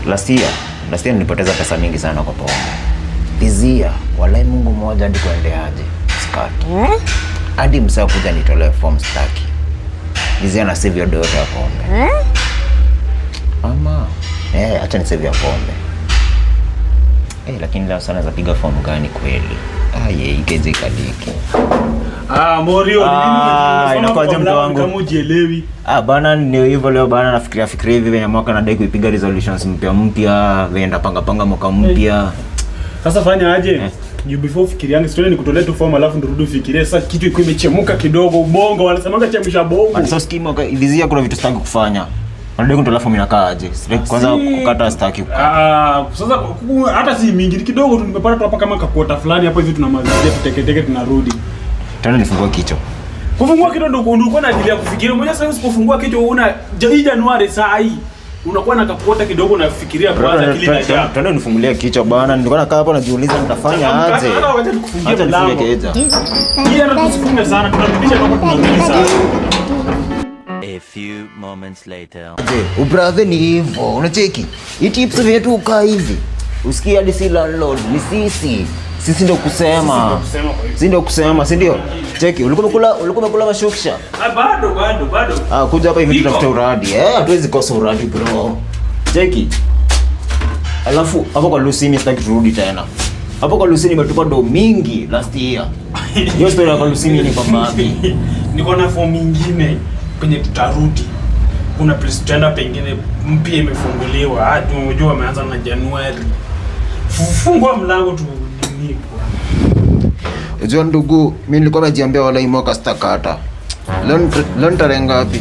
Last year nilipoteza pesa mingi sana kwa pombe. This year, walai Mungu mmoja hadi kuendeaje. Skati. Hadi msaa kuja nitolee form staki. This year na save hiyo do yote ya pombe. Ama acha ni save ya pombe. Lakini leo sana zapiga form gani kweli? Ah, ye ikeje kadiki. Ah, Morio, ni nini Ah, umesimama inakuwaje kwa mtu mlango wangu? kama hujielewi? Ah, bana ni hivyo leo bana, nafikiria fikiria hivi venye mwaka nadai kuipiga resolutions mpya mpya, venye ndapanga panga mwaka mpya. Sasa fanya aje? Eh. You before ufikiriange, sio nikutolee tu form alafu ndirudi ufikirie. Sasa kitu iko imechemuka kidogo, ubongo wanasemanga chemsha bongo. But sasa sikii mwaka this year kuna vitu sitaki kufanya. Nadai kunitolea form inakaa aje? Sitaki kwanza kukata, sitaki kukata. Ah, sasa hata si mingi, ni kidogo tu nimepata tu hapa kama kaquarter fulani hapo hivi tunamalizia tuteketeke tunarudi. Tena nifungue kichwa. Kufungua kichwa ndio ndio na akili ya kufikiria. Mmoja sasa usipofungua kichwa una hii Januari saa hii unakuwa na kaquarter kidogo unafikiria kwanza akili inajaa. Tena nifungulie kichwa bana, nilikuwa nakaa hapa najiuliza nitafanya aje. Hata wacha tukufungie Acha nifunge mlango. keja. Hii hata tusifunge sana, tunarudisha kama tunarudi sana. A few moments later. Je, ubrathe ni hivyo, unacheki? Hii tips vyetu ukaa hivi. Usikie hadi si landlord, ni sisi. Sisi ndio kusema. Sisi ndio kusema kwa hivyo. Si ndio kusema, si ndio? Cheki, ulikuwa umekula mashuksha. Ah, bado bado bado. Ah, kuja hapa hivi Iko. tutafute uradi. Eh, hatuwezi kosa uradi bro. Cheki. Alafu hapo kwa Lucy mimi sitaki turudi tena. Hapo kwa Lucy nimetupa do mingi last year. Hiyo story ya kwa Lucy mimi ni kwa wapi? Niko na form ingine kwenye tutarudi. Kuna place tutaenda pengine mpya imefunguliwa. Ah, unajua wameanza na Januari. Fungua mlango tu nini bwana. Unajua ndugu, mimi nilikuwa najiambia wala hii mwaka sitakata. Leo ni tarehe ngapi?